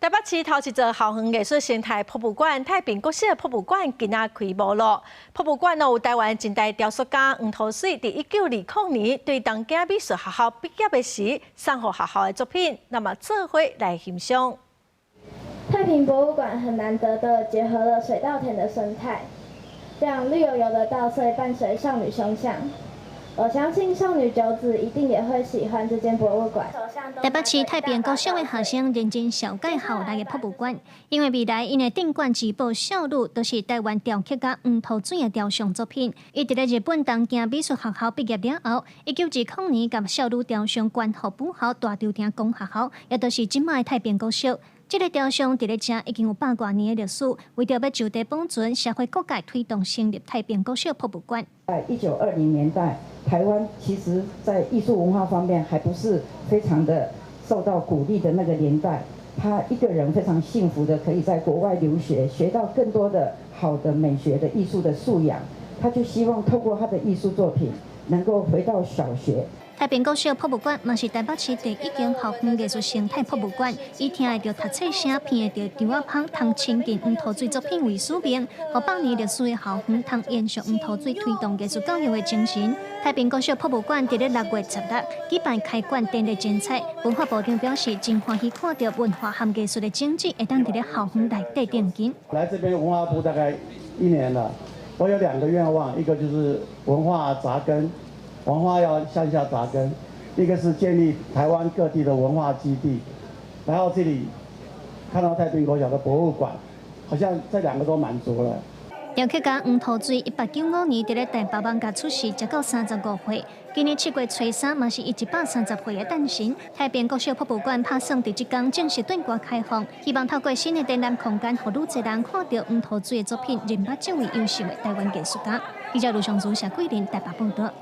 台北市頭一座校園藝術生態博物館太平國小博物館今仔開幕囉。博物館有台灣近代雕塑家黃塗水佇1920年對東京美術學校畢業的時，送予學校的作品，那麼做伙來欣賞。太平博物館很難得的結合了水稻田的生態，讓綠油油的稻穗伴隨少女胸像。我相信少女九子一定也會喜歡這間博物館。台北市太平國小的學生認真紹介校內的博物館，因為未來𪜶的鎮館之寶少女，就是台灣雕刻家黃塗水的雕像作品。伊佇咧日本東京美術學校畢業了後，1920年共少女雕像捐予母校大稻埕公學校，也就是這擺的太平國小。這个雕像佇咧遮已經有百外年的歷史，為著欲就地保存，社會各界推動成立太平國小博物館。在1920年代，台灣其實在藝術文化方面還不是非常的受到鼓勵的那個年代，他一個人非常幸福的可以在國外留學，學到更多的好的美學的藝術的素養，他就希望透過他的藝術作品能夠回到小學。太平國小博物館嘛是台北市第一間校園藝術生態博物館，以聽會著讀冊聲、鼻會著稻仔香、通親近黃塗水作品為使命，予百年歷史的校園通延續黃塗水推動藝術教育的精神。太平國小博物館佇咧6月16舉辦開館典禮剪彩，文化部長表示真歡喜看著文化和藝術的種子會當佇咧校園內底定根。來這邊文化部大概一年了，我有兩個願望，一個就是文化扎根。文化要向下扎根，一個是建立台灣各地的文化基地，來到這裡看到太平國小的博物館，好像這兩個都滿足了。雕刻家黃塗水1895年佇咧台北艋舺出世，才到35歲。今年7月初三嘛是伊130歲的誕辰。太平國小博物館拍算佇這工正式對外開放，希望透過新的展覽空間，予愈濟人看著黃塗水的作品，認捌這位優秀的台灣藝術家。記者盧尚祖、謝桂林台北報導。